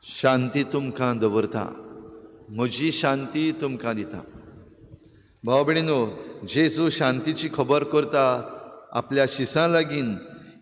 शांती तुमकां दवरता, म्हजी शांती तुमकां दिता. भाव भयणीनो, जेजू शांतीची खबर करता आपल्या शिसां लागीं.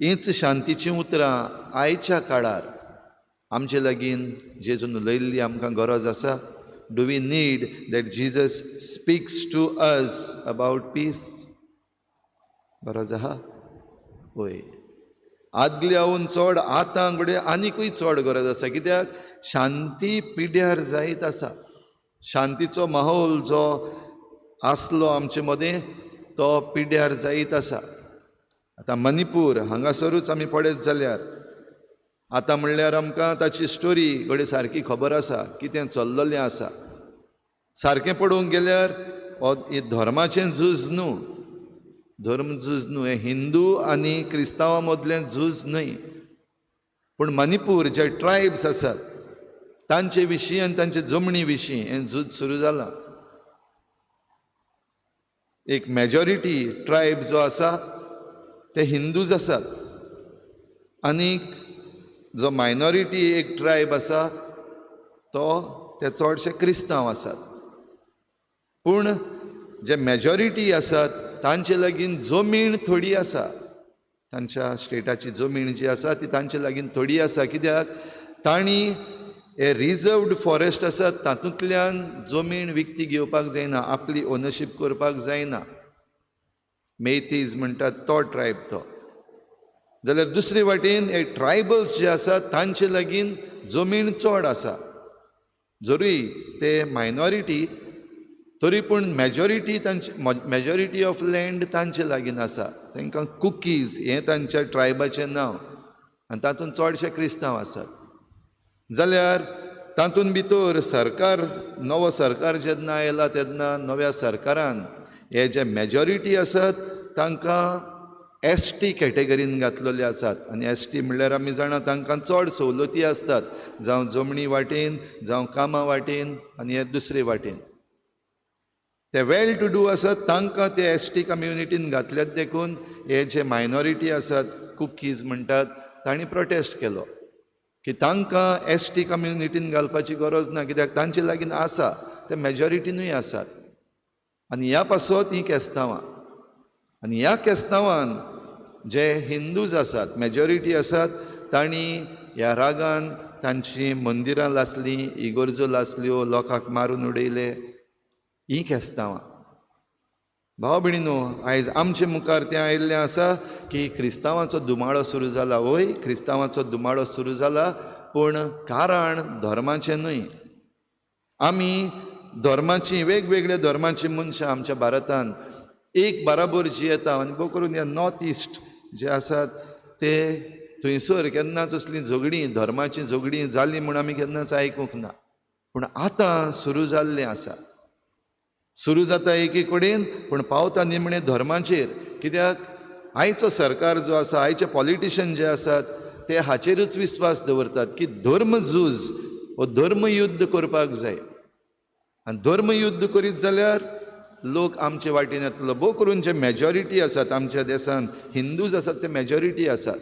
हीच शांतीचीं उतरां आयच्या काळार आमचे लागीं जेजून उलयल्ली आमकां गरज आसा. Do we need that Jesus speaks to us about peace? गरज आहा? वय, आदल्याहून चड आतां घडये आनिकूय चड गरज आसा. कित्याक शांती पिड्यार जायत आसा. शांतीचो माहोल जो आसलो आमचे मदें तो पिड्यार जायत आसा. आतां मणिपूर हांगासरूच आमी पळयत जाल्यार आतां म्हणल्यार आमकां ताची स्टोरी घडये सारकी खबर आसा, कितें चल्ललें आसा. सारकें पळोवंक गेल्यार हो धर्माचें झूज न्हू, धर्म झूज न्हू, हें हिंदू आनी क्रिस्तांवां मदलें झूज न्हय. पूण मणिपूर जे ट्रायब्स आसात तांचे विशीं आनी तांचे जमनी विशीं हें झूज सुरू जालां. एक मेजॉरिटी ट्रायब जो आसा ते हिंदूज आसात आनीक जो मायनॉरिटी एक ट्रायब आसा तो ते चडशे क्रिस्तांव आसात. पूण जे मेजॉरिटी आसात तांचे लागीं जमीन थोडी आसा, तांच्या स्टेटाची जमीन जी आसा ती तांचे लागीं थोडी आसा. कित्याक तांणी हे रिजर्वड फॉरेस्ट आसात तातूंतल्यान जमीन विकती घेवपाक जायना, आपली ओनरशीप करपाक जायना. मेथीज म्हणटात तो ट्रायब तो. जाल्यार दुसरे वाटेन हे ट्रायबल्स जे आसात तांचे लागीं जमीन चड आसा, जरूय ते मायनॉरिटी तरी पूण मेजॉरिटी तांचे, मेजॉरिटी ऑफ लँड तांचे लागीं आसा. तांकां कुकीज हें तांच्या ट्रायबाचें नांव आनी तातूंत चडशे क्रिस्तांव आसात. जाल्यार तातूंत भितर सरकार, नवो सरकार जेन्ना आयला तेन्ना नव्या सरकारान हे जे मेजॉरिटी आसात तांकां एस टी कॅटेगरीन घातलेले आसात. आनी एस टी म्हणल्यार आमी जाणा तांकां चड सवलती आसतात, जावं जमनी वाटेन, जावं कामां वाटेन आनी हे दुसरे वाटेन. ते वेल टू do आसात तांकां ते एस टी कम्युनिटीन घातल्यात. देखून हे जे मायनॉरिटी आसात कुकीज म्हणटात तांणी प्रोटेस्ट केलो की तांकां एस टी कम्युनिटीन घालपाची गरज ना, कित्याक तांचे लागीं आसा, ते मेजॉरिटीनूय आसात. आनी ह्या पासत हीं केस्तांवां, आनी ह्या केस्तांवान जे हिंदूज आसात मेजॉरिटी आसात तांणी ह्या रागान तांचीं मंदिरां लासलीं, इगर्जो लासल्यो, लोकांक मारून उडयले. हीं केस्तांवां. भाव भयणीनो, आयज आमचे मुखार तें आयिल्लें आसा की क्रिस्तांवांचो धुमाळो सुरू जाला. वय, क्रिस्तांवांचो धुमाळो सुरू जाला, पूण कारण धर्माचें न्हय. आमी धर्माचीं, वेगवेगळ्या धर्माचीं मनशां आमच्या भारतांत एक बराबर जियेता. आनी भोव करून ह्या नॉर्थ इस्ट जे आसात ते थंयसर केन्नाच असलीं झगडीं, धर्माचीं झगडीं जालीं म्हूण आमी केन्नाच आयकूंक ना. पूण आतां सुरू जाल्लें आसा. सुरू जाता एके कडेन पूण पावता निमणे धर्माचेर. कित्याक आयचो सरकार जो आसा, आयचे पॉलिटिशन जे आसात ते हाचेरूच विस्वास दवरतात की धर्म झूज हो धर्मयुद्ध करपाक जाय. आनी धर्मयुद्ध करीत जाल्यार लोक आमचे वाटेन येतलो. भोव करून जे मेजॉरिटी आसात आमच्या देशांत हिंदूज आसात ते मेजॉरिटी आसात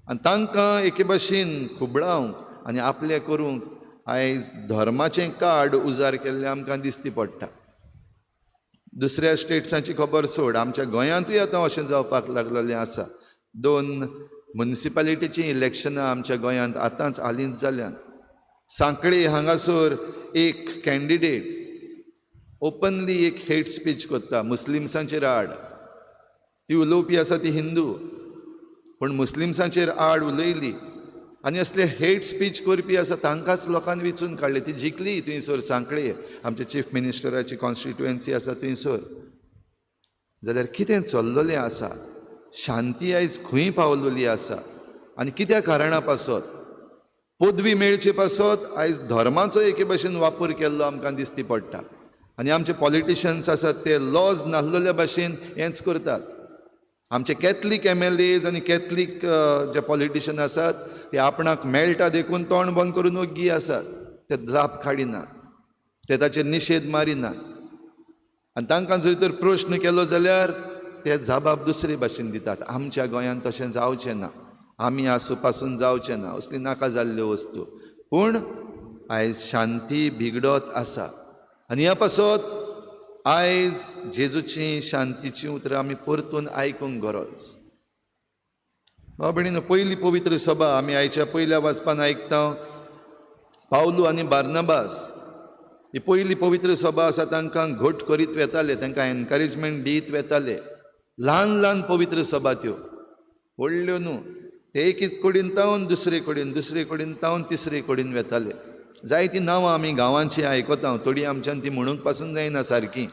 आनी तांकां एके भाशेन खुबळावंक आनी आपलें करूंक आयज धर्माचें कार्ड उजार केल्लें आमकां दिसती पडटा. दुसऱ्या स्टेट्सांची खबर सोड, आमच्या गोंयांतूय आतां अशें जावपाक लागलेलें आसा. 2 मुनिसिपालिटीचीं इलेक्शनां आमच्या गोंयांत आतांच हालींच जाल्यात. सांखळे हांगासर एक कॅन्डिडेट ओपनली एक हेट स्पीच करता मुस्लिम्सांचेर आड. ती उलोवपी आसा ती हिंदू, पूण मुस्लिम्सांचेर आड उलयली आनी असले हेट स्पीच करपी आसा तांकांच लोकांनी विचून काडले. ती जिखली थंयसर सांखळे, आमच्या चीफ मिनिस्टराची कॉन्स्टिट्युएन्सी आसा थंयसर. जाल्यार कितें चल्ललें आसा? शांती आयज खंय पावलेली आसा आनी कित्या कारणा पासत? पदवी मेळचे पासत आयज धर्माचो एके भाशेन वापर केल्लो आमकां दिसती पडटा. आनी आमचे पॉलिटिशन्स आसात ते लॉज नासलेल्या भाशेन हेंच करतात. आमचे कॅथलीक एम एल एज आनी कॅथलीक जे पॉलिटिशन आसात ते आपणाक मेळटा देखून तोंड बंद करून ओग्गी आसात, ते जाप काडिनात, ते ताचेर निशेध मारिनात. आनी तांकां जर तर प्रश्न केलो जाल्यार ते जाबाब दुसरे भाशेन दितात. आमच्या गोंयांत तशें जावचें ना, आमी आसूं पासून जावचें ना, असली नाका जाल्ल्यो वस्तू. पूण आयज शांती बिगडत आसा. आनी ह्या पासत आयज जेजूची शांतीची उतरां आमी परतून आयकूंक गरज. भाव भयणीनो, पयली पवित्र सभा आमी आयच्या पयल्या वाचपान आयकता. पावलू आनी बार्नाबास ही पयली पवित्र सभा आसा. तांकां घट करीत वेताले, तांकां एनकरेजमेंट दीत वेताले. ल्हान ल्हान पवित्र सभा त्यो, व्हडल्यो न्हू. ते एक कडेन तावन दुसरे कडेन, दुसरे कडेन तावन तिसरे कडेन वेताले. जायतीं नांवां आमी गांवांची आयकता, थोडीं आमच्यान ती म्हणूंक पासून जायना सारकी.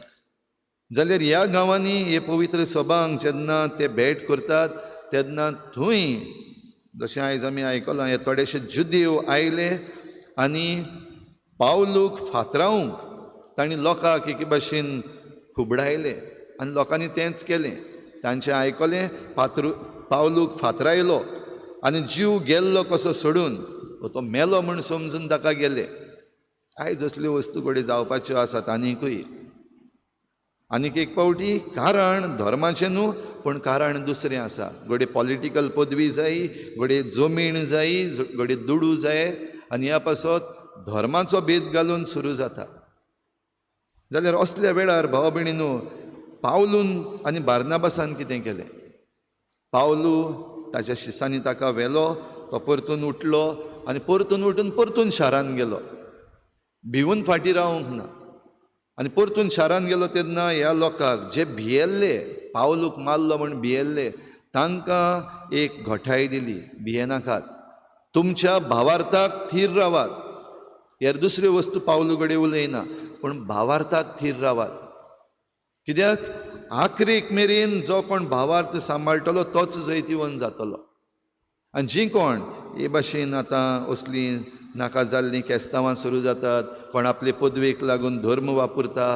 जाल्यार ह्या गांवांनी हे पवित्र सभांक जेन्ना ते भेट करतात तेन्ना थंय जशें आयज आमी आयकलां, हे थोडेशे जुदेव आयले आनी पावलूक फातरावंक तांणी लोकांक एके भाशेन खुबडायले आनी लोकांनी तेंच केलें. तांचें आयकलें, पावलूक फातरायलो आनी जीव गेल्लो कसो सोडून तो मेलो म्हूण समजून ताका गेले. आयज असल्यो वस्तू कडेन जावपाच्यो आसात आनीकूय. आनीक एक पावटी कारण धर्माचें न्हू, पूण कारण दुसरें आसा. घडये पॉलिटिकल पदवी जाय, घडये जमीन जाय, घडये दुडू जाय आनी ह्या पासत धर्माचो भेद घालून सुरू जाता. जाल्यार असल्या वेळार भाव भयणीनो, पावलून आनी बार्नाबासान कितें केलें? पावलू ताच्या शिसांनी ताका व्हेलो, तो परतून उठलो आनी परतून उठून परतून शारान गेलो, भिवून फाटीं रावंक ना. आनी परतून शारान गेलो तेन्ना ह्या लोकांक जे भियेल्ले, पावलूक मारलो म्हूण भियेल्ले, तांकां एक घटाय दिली, भियेनाकात, तुमच्या भावार्थाक थीर रावात. हेर दुसऱ्यो वस्तू पावलू कडेन उलयना, पूण भावार्थाक थीर रावात. कित्याक आखरेक मेरेन जो कोण भावार्थ सांबाळटलो तोच जैतिवंत जातलो. आनी जीं कोण हे भाशेन आतां असलीं नाका जाल्लीं केस्तांवां सुरू जातात, कोण आपले पदवेक लागून धर्म वापरता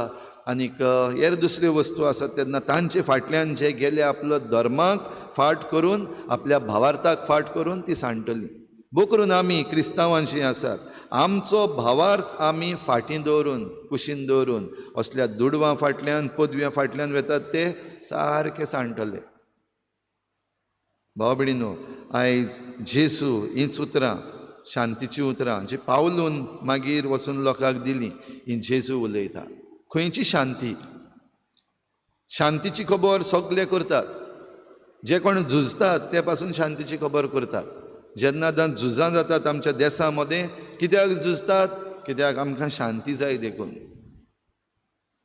आनीक हेर दुसऱ्यो वस्तू आसात, तेन्ना तांचे फाटल्यान जे गेले आपलो धर्माक फाट करून, आपल्या भावार्थाक फाट करून ती सांडटली. बोकरून आमी क्रिस्तांवांशी आसात, आमचो भावार्थ आमी फाटीं दवरून, कुशीन दवरून असल्या दुडवां फाटल्यान, पदव्यां फाटल्यान वेतात ते सारके सांडटले. भाव भयणीनो, आयज जेजू हींच उतरां, शांतीचीं उतरां जी पावलून मागीर वचून लोकांक दिलीं, ही जेजू उलयता. खंयची शांती? शांतीची खबर सगळे करतात, जे कोण झुजतात ते पासून शांतीची खबर करतात. जेन्ना आतां झुजां जातात आमच्या देसा मदें, कित्याक झुजतात? कित्याक आमकां शांती जाय देखून.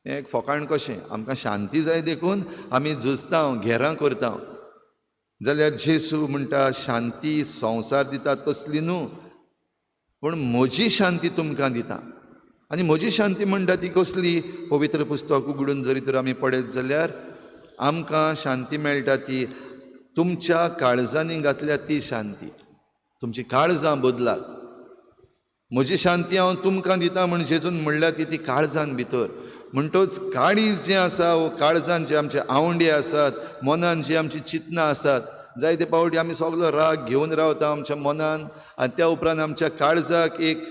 हें एक फकाण कशें, आमकां शांती जाय देखून आमी झुजता, घेरां करता. जाल्यार जेजू म्हणटा, शांती संवसार दिता तसली न्हू, पूण म्हजी शांती तुमकां दिता. आनी म्हजी शांती म्हणटा ती कसली? पवित्र पुस्तक उगडून जरी तर आमी पळयत जाल्यार आमकां शांती मेळटा ती तुमच्या काळजांनी घातल्या ती शांती. तुमची काळजां बदलात. म्हजी शांती हांव तुमकां दिता म्हण जेजून म्हणल्या ती ती काळजान भितर. म्हणटोच काळीज जें आसा, वो काळजान जे आमचे आवंडे आसात, मनान जी आमची चिंतनां आसात, जायते पावटी आमी सगलो राग घेवन रावता आमच्या मनान, आनी त्या उपरांत आमच्या काळजाक एक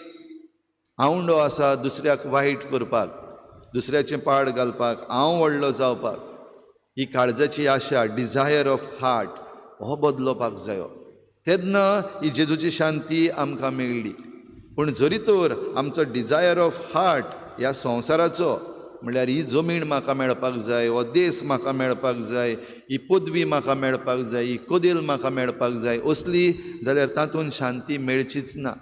आवंडो आसा दुसऱ्याक वायट करपाक, दुसऱ्याचें पाड घालपाक, हांव व्हडलो जावपाक. ही काळजाची आशा, डिझायर ऑफ हार्ट, हो बदलोवपाक जायो. तेन्ना ही जेजूची शांती आमकां मेळ्ळी. पूण जरी तर आमचो डिझायर ऑफ हार्ट ह्या संवसाराचो, म्हणल्यार ही जमीन म्हाका मेळपाक जाय, हो देश म्हाका मेळपाक जाय, ही पदवी म्हाका मेळपाक जाय, ही कदेल म्हाका मेळपाक जाय, असली जाल्यार तातूंत शांती मेळचीच ना.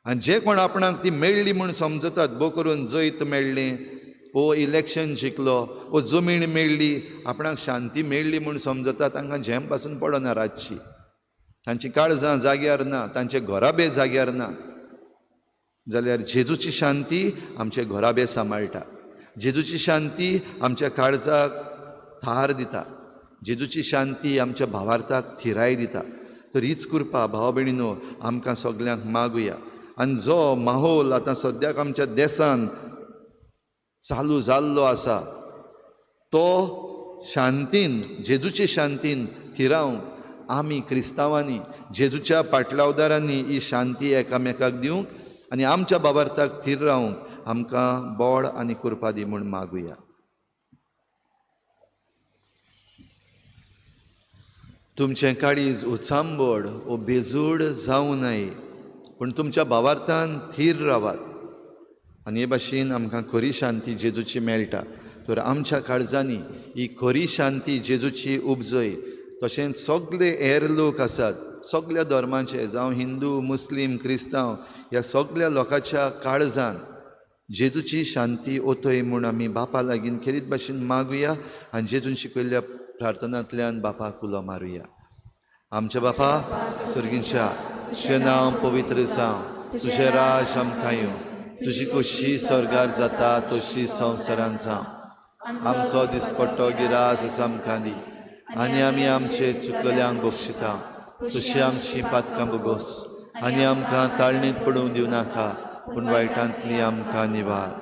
आनी जे कोण आपणाक ती मेळ्ळी म्हूण समजतात, बो करून जैत मेळ्ळें, वो इलेक्शन जिखलो, वो जमीन मेळ्ळी, आपणाक शांती मेळ्ळी म्हूण समजता, तांकां झेम पासून पडना रातची. तांची काळजां जाग्यार ना, तांचे घराबे जाग्यार ना. जाल्यार जेजूची शांती आमचे घराबे सांबाळटा, जेजूची शांती आमच्या काळजाक थार दिता, जेजूची शांती आमच्या भावार्थाक थिराय दिता. तर हीच कृपा भाव भयणीनो आमकां सगल्यांक मागुया. आनी जो माहोल आतां सद्याक आमच्या देसान चालू जाल्लो आसा तो शांतीन, जेजूचे शांतीन थिरावंक आमी क्रिस्तांवांनी, जेजूच्या पाटलावदारांनी ही शांती एकामेकाक दिवंक आनी आमच्या बाबार्थाक थीर रावंक आमकां बोड आनी कृपा दी म्हूण मागुया. तुमचें काळीज उचांबळ ओ बेजूड जावं नये, पूण तुमच्या भावार्थान थीर रावात. आनी हे भाशेन आमकां खरी शांती जेजूची मेळटा. तर आमच्या काळजांनी ही खरी शांती जेजूची उपजय. तशेंच सगळे हेर लोक आसात सगळ्या धर्माचे, जावं हिंदू, मुस्लीम, क्रिस्तांव, ह्या सगळ्या लोकांच्या काळजान जेजूची शांती ओतय म्हूण आमी बापा लागीं खेरीत भाशेन मागुया आनी जेजून शिकयल्ल्या प्रार्थनांतल्यान बापाक उलो मारुया. आमच्या बापा सर्गींच्या, तुजें नांव पवित्र जावं, तुजें राज आमकां येवं, तुजी खोशी स्वर्गार जाता तशी संवसारांत जावं. आमचो दिसपट्टो गिरास आमकां दी आनी आमी आमचे चुकलल्यांक बक्षिता तशी आमची पातकां बोगोस आनी आमकां ताळणीत पडूंक दिवं नाका, पूण वायटांतली आमकां निवार.